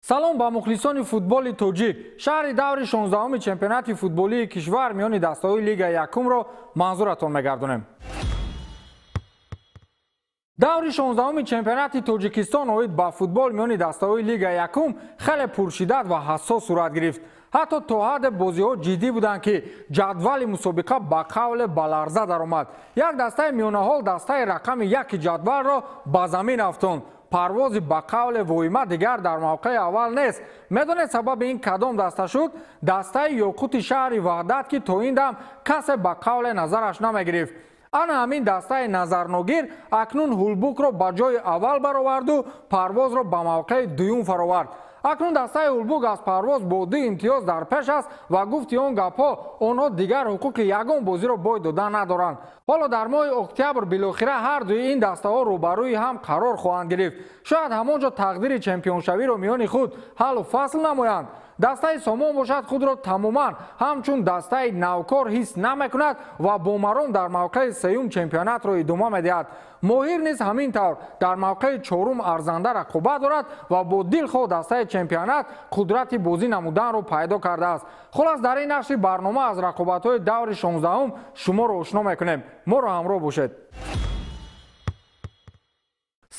Салом ба мухлисони футболи тоҷик. Шаҳри даври 16-уми чемпионати футболии кишвар миёни дастаҳои лигаи якумро манзуратон мегардонем. Даври 16-уми чемпионати Тоҷикистон оид ба футбол миёни дастаҳои лигаи якум хеле пуршиддат ва ҳассос сурат гирифт. Ҳатто то ҳадде бозиҳо ҷиддӣ буданд, ки ҷадвали мусобиқа ба қавле ба ларза даромад. Як дастаи миёнаҳол дастаи рақами яки ҷадвалро ба замин афтонд. Парвози ба қавле воима дигар дар мавқеи аввал нест. Медонед сабаби ин кадом даста шуд? Дастаи Ёқути шаҳри Ваҳдат, ки то ин дам касе ба қавле назараш намегирифт. Ана ҳамин дастаи назарногир акнун Ҳулбукро ба ҷои аввал бароварду парвозро ба мавқеи дуюм фаровард. Акнун дастаи Ҳулбук аз парвоз бо 2 имтиёз дар пеш аст ва гуфти он гапҳо онҳо дигар ҳуқуқи ягон бозиро бой додан надоранд. Ҳоло дар моҳи октябр билохира ҳар дуи ин дастаҳо рӯбарӯи ҳам қарор хоҳанд гирифт. Шояд ҳамон ҷо тақдири чемпионшавиро миёни худ ҳаллу фасл намоянд. Дастаи Сомон бошад худро тамоман ҳамчун дастаи навкор ҳис намекунад ва бо маром дар мавқеи сеюм чемпионатро идома медиҳад. Моҳир низ ҳамин тавр дар мавқеи чорум арзанда рақобат дорад ва бо дилхоҳ дастаи чемпионат қудрати бозӣ намуданро пайдо кардааст. Хулас, дар ин нашри барнома аз рақобатҳои даври 16-ум шуморо ошно мекунем. Моро ҳамроҳ бошед.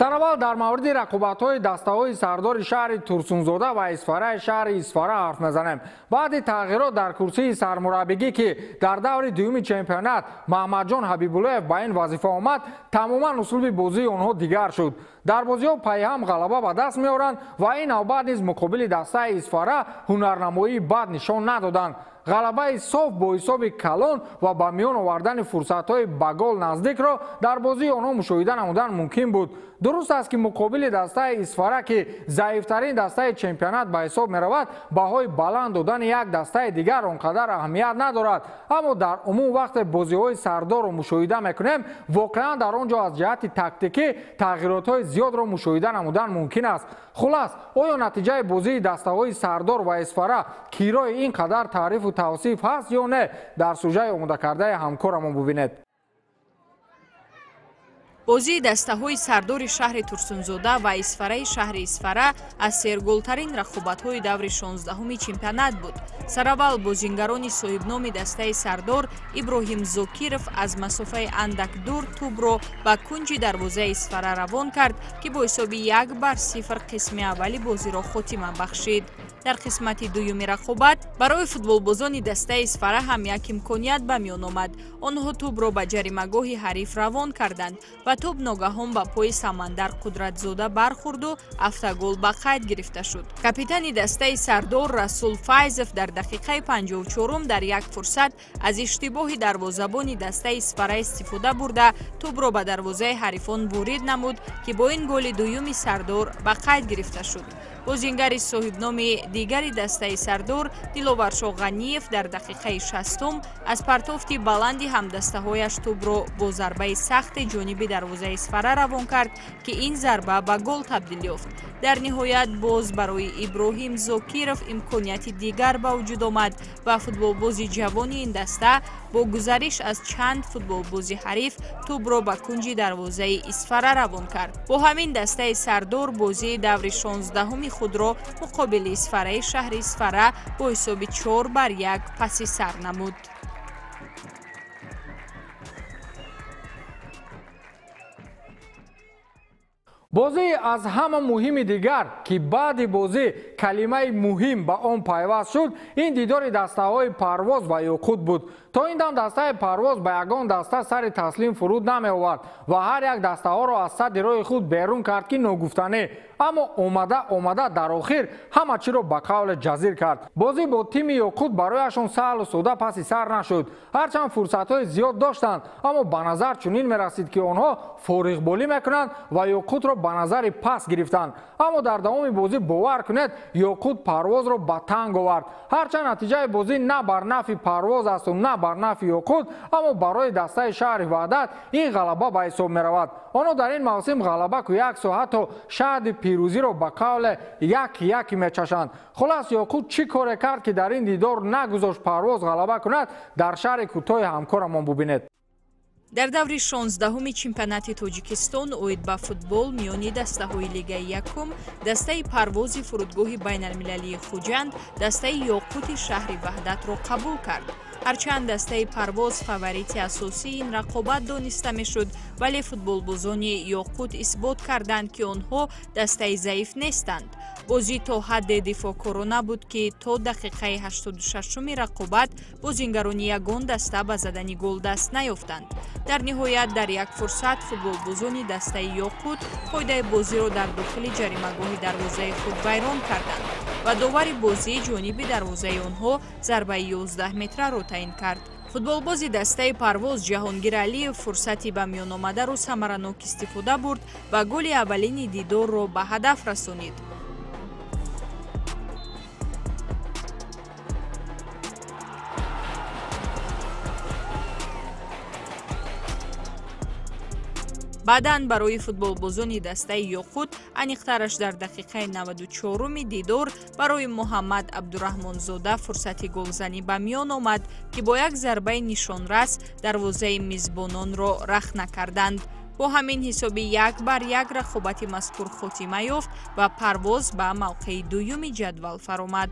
Сараввал дар мавриди рақобатҳои дастаҳои сардори шаҳри Турсунзода ва Исфараи шаҳри Исфара ҳарф мезанем. Баъди тағйирот дар курсии сармураббигӣ, ки дар даври дуюми чемпионат Маҳмадҷон Ҳабибуллоев ба ин вазифа омад, тамоман услуби бозии онҳо дигар шуд. Дар бозиҳо пайҳам ғалаба ба даст меоранд ва ин навбат низ муқобили дастаи Исфара ҳунарнамоии бад нишон надоданд. Ғалабаи соф бо ҳисоби калон ва ба миён овардани фурсатҳои ба гол наздикро дар бозии онҳо мушоҳида намудан мумкин буд. Дуруст аст, ки муқобили дастаи Исфара, ки заифтарин дастаи чемпионат ба ҳисоб меравад, баҳои баланд додани як дастаи дигар он қадар аҳамият надорад. Аммо дар умум вақте бозиҳои сардорро мушоҳида мекунем, воқеан дар он ҷо аз ҷиҳати тактикӣ тағйиротҳои зиёдро мушоҳида намудан мумкин аст. Хулас, оё натиҷаи бозии дастаҳои Сардор ва Исфара кирои ин қадар таърифу тавсиф ҳаст ё не? Дар сужаи омодакардаи ҳамкорамон бубинед. Бозии дастаҳои сардори шаҳри Турсунзода ва Исфараи шаҳри Исфара аз серголтарин рақобатҳои даври 16-уми чемпионат буд. Сараввал бозингарони соҳибноми дастаи Сардор Иброҳим Зокиров аз масофаи андак дур тӯбро ба кунҷи дарвозаи Исфара равон кард, ки бо ҳисоби 1-0 қисми аввали бозиро хотима бахшид. Дар қисмати дуюми рақобат барои футболбозони дастаи Исфара ҳам як имконият ба миён омад. Онҳо тӯбро ба ҷаримагоҳи ҳариф равон карданд ва тӯб ногаҳон ба пои Самандар Қудратзода бархӯрду автогол ба қайд гирифта шуд. Капитани дастаи Сардор Расул Файзов дар дақиқаи 54-ум дар як фурсат аз иштибоҳи дарвозабони дастаи Исфара истифода бурда тӯбро ба дарвозаи ҳарифон ворид намуд, ки бо ин голи дуюми Сардор ба қайд гирифта шуд. Бозингари соҳибноми дигари дастаи Сардор Диловаршо Ғаниев дар дақиқаи 60-ум аз партофти баланди ҳамдастаҳояш тӯбро бо зарбаи сахти ҷониби дарвозаи Исфара равон кард, ки ин зарба ба гол табдил ёфт. Дар ниҳоят боз барои Иброҳим Зокиров имконияти дигар ба вуҷуд омад ва футболбози ҷавони ин даста бо гузариш аз чанд футболбози ҳариф тӯбро ба кунҷи дарвозаи Исфара равон кард. Бо ҳамин дастаи Сардор бозии даври 16-уми худро муқобили Исфараи шаҳри Исфара бо ҳисоби 4-1 паси сар намуд. Бозии аз ҳама муҳими дигар, ки баъди бозӣ калимаи муҳим ба он пайваст шуд, ин дидори дастаҳои Парвоз ва Ёқут буд. То ин дам дастаи Парвоз ба ягон даста сари таслим фуруд намеовард ва ҳар як дастаҳоро аз садди роҳи худ берун кард, ки ногуфтанӣ. Аммо омада омада дар охир ҳама чиро ба қавле ҷазир кард. Бозӣ бо тими Ёқут барояшон саҳлу сода паси сар нашуд. Ҳарчанд фурсатҳои зиёд доштанд, аммо ба назар чунин мерасид, ки онҳо фориғболӣ мекунанд ва Ёқутро ба назари пас гирифтанд. Аммо дар давоми бозӣ бовар кунед, Ёқут Парвозро ба танг овард. Ҳарчанд натиҷаи бозӣ на бар нафъи Парвоз асту на бар нафъи Ёқут, аммо барои дастаи шаҳри Ваҳдат ин ғалаба ба ҳисоб меравад. Онҳо дар ин мавсим ғалаба ку як соат то шаҳди пирӯзиро ба қавле яки-яки мечашанд. Хулас, Ёқут чӣ коре кард, ки дар ин дидор нагузошт Парвоз ғалаба кунад, дар шаҳри кӯтоҳи ҳамкорамон бубинед. Дар даври 16-уми чемпионати Тоҷикистон оид ба футбол миёни дастаҳои Лигаи якум, дастаи Парвози фурудгоҳи байналмилалии Хуҷанд дастаи Ёқути шаҳри Ваҳдатро қабул кард. Ҳарчанд дастаи Парвоз фаворити асосии ин рақобат дониста мешуд, вале футболбозони Ёқут исбот карданд, ки онҳо дастаи заиф нестанд. Бозӣ то ҳадде дифоъкорона буд, ки то дақиқаи 86-уми рақобат бозингарони ягон даста ба задани гол даст наёфтанд. Дар ниҳоят дар як фурсат футболбозони дастаи Ёқут қоидаи бозиро дар дохили ҷаримагоҳи дарвозаи худ вайрон карданд ва довари бозӣ ҷониби дарвозаи онҳо зарбаи 11 метраро таъин кард. Футболбози дастаи Парвоз Ҷаҳонгир Алиев фурсати ба миёномадаро самаранок истифода бурд ва голи аввалини дидорро ба ҳадаф расонид. Баъдан барои футболбозони дастаи Ёқут, аниқтараш дар дақиқаи 94-уми дидор, барои Муҳаммад Абдураҳмонзода фурсати голзанӣ ба миён омад, ки бо як зарбаи нишонрас дарвозаи мизбононро рахна карданд. Бо ҳамин ҳисоби 1-1 рақобати мазкур хотима ёфт ва Парвоз ба мавқеи дуюми ҷадвал фаромад.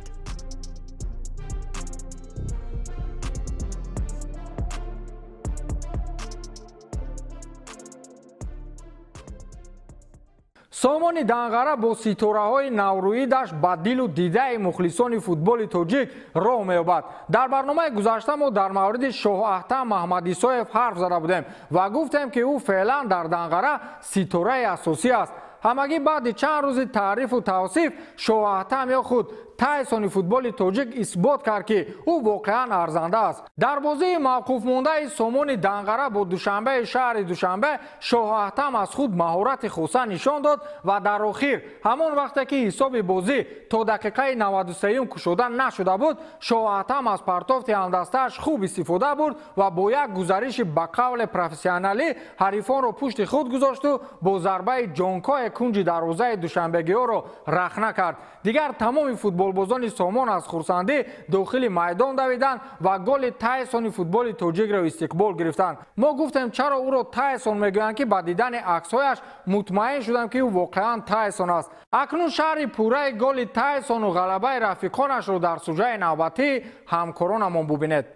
Сомони Данғара бо ситораҳои наврӯидаш ба дилу дидаи мухлисони футболи тоҷик роҳ меёбад. Дар барномаи гузашта мо дар мавриди Шоҳаҳтам Маҳмадисоев ҳарф зада будем ва гуфтем, ки ӯ феълан дар Данғара ситораи асосӣ аст. Ҳамагӣ баъди чанд рӯзи таърифу тавсиф Шоҳаҳтам ё худ Тайсони футболи тоҷик исбот кард, ки ӯ воқеан арзанда аст. Дар бозии мавқуфмондаи Сомони Данғара бо Душанбеи шаҳри Душанбе Шоҳаҳтам аз худ маҳорати хоса нишон дод ва дар охир ҳамон вақте ки ҳисоби бозӣ то дақиқаи 93-юм кушода нашуда буд, Шоҳаҳтам аз партофти ҳамдастааш хуб истифода бурд ва бо як гузариши ба қавле профессионалӣ ҳарифонро пушти худ гузошту бо зарбаи ҷонкое кунҷи дарвозаи душанбегиҳоро рахна кард. Дигар тамоми футболбозони Сомон аз хурсандӣ дохили майдон давиданд ва голи Тайсони футболи тоҷикро истиқбол гирифтанд. Мо гуфтем, чаро ӯро Тайсон мегӯянд, ки ба дидани аксҳояш мутмаин шудам, ки ӯ воқеан Тайсон аст. Акнун шаҳри пурраи голи Тайсону ғалабаи рафиқонашро дар суҷаи навбатӣ ҳамкоронамон бубинед.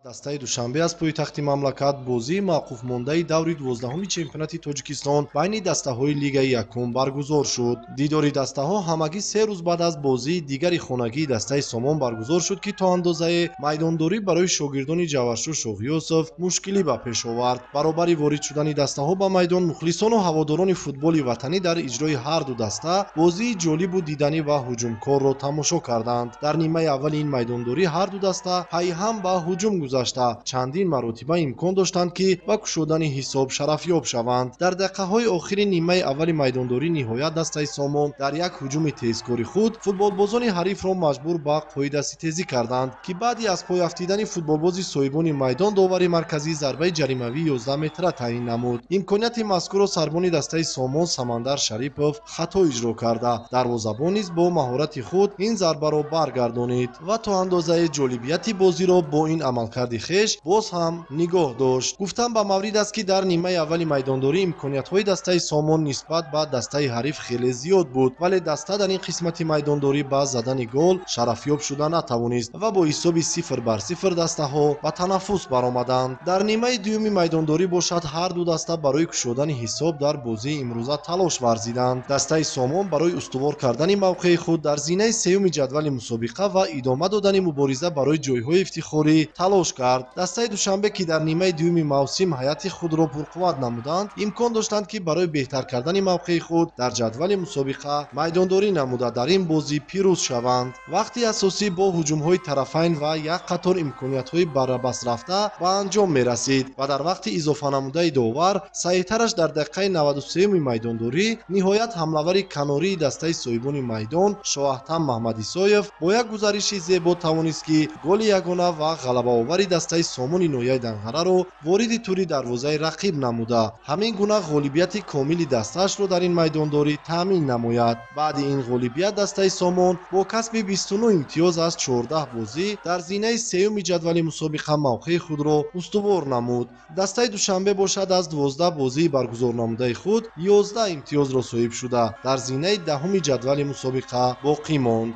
Дастаи Душанбе аз пойтахти мамлакат бозии мавқуфмондаи даври 12-уми чемпионати Тоҷикистон байни дастаҳои Лигаи якум баргузор шуд. Дидори дастаҳо ҳамагӣ 3 рӯз баъд аз бозии дигари хонагии дастаи Сомон баргузор шуд, ки то андозае майдондорӣ барои шогирдони Ҷаваршо Шоҳиёсов мушкилӣ ба пеш овард. Баробари ворид шудани дастаҳо ба майдон, мухлисону ҳаводорони футболи ватанӣ дар иҷрои ҳар ду даста бозии ҷолибу диданӣ ва ҳуҷумкорро тамошо карданд. Дар нимаи аввали ин майдондорӣ ҳар ду даста пайҳам ба ҳуҷум гузашта чандин маротиба имкон доштанд, ки ба кушодани ҳисоб шарафёб шаванд. Дар дақиқаҳои охири нимаи аввали майдондорӣ ниҳоят дастаи Сомон дар як ҳуҷуми тезкори худ футболбозони ҳарифро маҷбур ба қоидаситезӣ карданд, ки баъди аз пой афтидани футболбози соҳибони майдон довари марказӣ зарбаи ҷаримавии 11 метра таъин намуд. Имконияти мазкурро сарбони дастаи Сомон Самандар Шарипов хато иҷро карда, дарвозабон низ бо маҳорати худ ин зарбаро баргардонид ва то андозаи ҷолибияти бозиро бо ин амалкарди хеш боз ҳам нигоҳ дошт. Гуфтан ба маврид аст, ки дар нимаи аввали майдондорӣ имкониятҳои дастаи Сомон нисбат ба дастаи ҳариф хеле зиёд буд, вале даста дар ин қисмати майдондорӣ ба задани гол шарафёб шуда натавонист ва бо ҳисоби 0-0 дастаҳо ба танаффус баромаданд. Дар нимаи дуюми майдондорӣ бошад, ҳар ду даста барои кушодани ҳисоб дар бозии имрӯза талош варзиданд. Дастаи Сомон барои устувор кардани мавқеи худ дар зинаи сеюми ҷадвали мусобиқа ва идома додани мубориза барои ҷойҳои ифтихорӣ талош кард. Дастаи Душанбе, ки дар нимаи дуюми мавсим ҳайати худро пурқувват намуданд, имкон доштанд, ки барои беҳтар кардани мавқеи худ дар ҷадвали мусобиқа майдондорӣ намуда дар ин бозӣ пирӯз шаванд. Вақти асосӣ бо ҳуҷумҳои тарафайн ва як қатор имкониятҳои баррабас рафта ба анҷом мерасид ва дар вақти изофа намудаи довар саҳиҳтараш дар дақиқаи 93-уми майдондорӣ ниҳоят ҳамлавари канории дастаи соҳибони майдон Шоҳаҳтам Маҳмадисоев бо як гузариши зебо тавонист, ки голи ягона ва ғалабаовари баробари дастаи Сомони ноҳияи Данғараро вориди тури дарвозаи рақиб намуда, ҳамин гуна ғолибияти комили дастаашро дар ин майдондорӣ таъмин намояд. Баъди ин ғолибият дастаи Сомон бо касби 29 имтиёз аз 14 бозӣ дар зинаи сеюми ҷадвали мусобиқа мавқеи худро устувор намуд. Дастаи Душанбе бошад аз 12 бозии баргузор намудаи худ 11 имтиёзро соҳиб шуда, дар зинаи даҳуми ҷадвали мусобиқа боқӣ монд.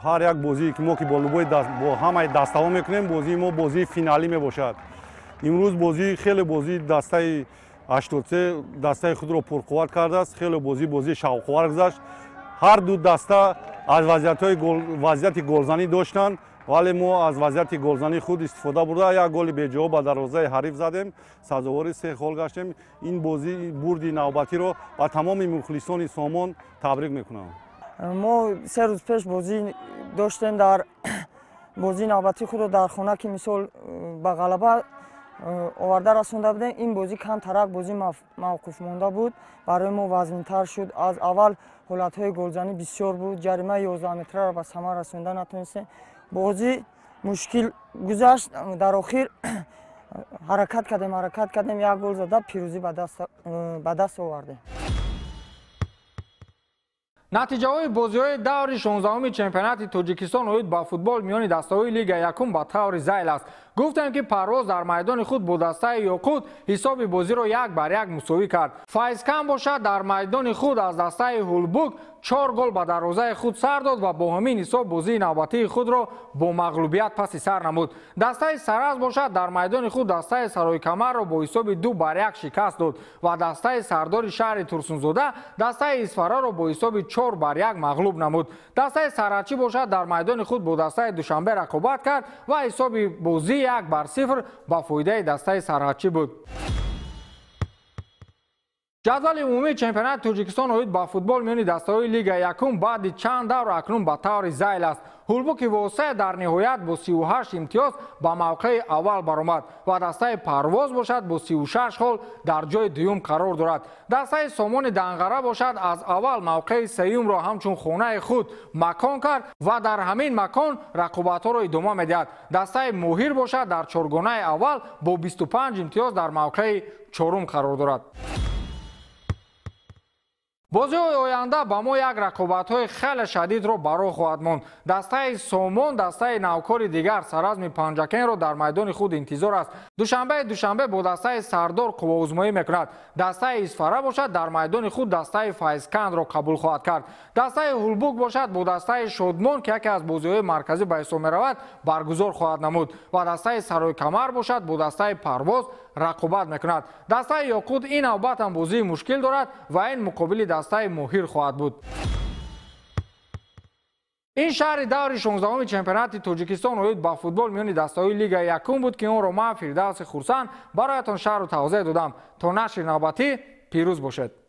Ҳар як бозие ки мо ки бо лубои бо ҳамаи дастаҳо мекунем, бозии мо бозии финалӣ мебошад. Имрӯз бозии хеле бозии дастаи 83 дастаи худро пурқувват кардааст. Хеле бозии шавқовар гузашт. Ҳар ду даста аз вазъияти голзанӣ доштанд, вале мо аз вазъияти голзании худ истифода бурда як голи беҷавоб ба дарвозаи ҳариф задем, сазовори се хол гаштем. Ин бозии бурди навбатиро ба тамоми мухлисони Сомон табрик мекунам. Мо 3 рӯз пеш бозӣ доштем, дар бозии навбатии худро дар хона, ки мисол ба ғалаба оварда расонда будем. Ин бозӣ камтарак бозӣ мавқуф монда буд, барои мо вазнинтар шуд. Аз аввал ҳолатҳои голзанӣ бисёр буд, ҷаримаи 11 метраро ба самар расонда натонистем. Бозӣ мушкил гузашт, дар охир ҳаракат кардем, як гол зада пирӯзӣ ба даст овардем. Натиҷаҳои бозиҳои даври 16-уми чемпионати Тоҷикистон оид ба футбол миёни дастаҳои Лига якум ба таври зайл аст. Гуфтем, ки Парвоз дар майдони худ бо дастаи Ёқут ҳисоби бозиро 1-1 мусовӣ кард. Файзкан бошад дар майдони худ аз дастаи Ҳулбук 4 гол ба дарвозаи худ сар дод ва бо ҳамин ҳисоб бозии навбатии худро бо мағлубият паси сар намуд. Дастаи Сараз бошад дар майдони худ дастаи Сароикамарро бо ҳисоби 2-1 шикаст дод ва дастаи Сардори шаҳри Турсунзода дастаи Исфараро бо ҳисоби 4-1 мағлуб намуд. Дастаи Сарачӣ бошад дар майдони худ бо дастаи Душанбе рақобат кард ва ҳисоби бозӣ 1-0 ба фоидаи дастаи Сарачӣ буд. Ҷадвали умумии чемпионати Тоҷикистон оид ба футбол миёни дастаҳои Лига якум баъди чанд давр акнун ба таври зайл аст. Ҳулбуки Восе дар ниҳоят бо 38 имтиёз ба мавқеи аввал баромад ва дастаи Парвоз бошад бо 36 хол дар ҷои дуюм қарор дорад. Дастаи Сомони Данғара бошад аз аввал мавқеи сеюмро ҳамчун хонаи худ макон кард ва дар ҳамин макон рақобатҳоро идома медиҳад. Дастаи Моҳир бошад дар чоргонаи аввал бо 25 имтиёз дар мавқеи чорум қарор дорад. Бозиҳои оянда ба мо як рақобатҳои хеле шадидро бароҳ хоҳад монд. Дастаи Сомон дастаи навкори дигар Саразми Панҷакенро дар майдони худ интизор аст. Душанбе бо дастаи Сардор қувваозмоӣ мекунад. Дастаи Исфара бошад дар майдони худ дастаи Файзкандро қабул хоҳад кард. Дастаи Ҳулбук бошад бо дастаи Шодмон, ки яке аз бозиҳои марказӣ ба ҳисоб меравад, баргузор хоҳад намуд ва дастаи Сароикамар бошад бо дастаи Парвоз рақобат мекунад. Дастаи Ёқут ин навбат ҳам бозии мушкил дорад ва ин муқобили дастаи Моҳир хоҳад буд. Ин шаҳри даври 16-уми чемпионати Тоҷикистон оид ба футбол миёни дастаҳои Лигаи якум буд, ки онро ман, Фирдавси Хурсанд, бароятон шаҳру тавзеҳ додам. То нашри навбатӣ пирӯз бошед.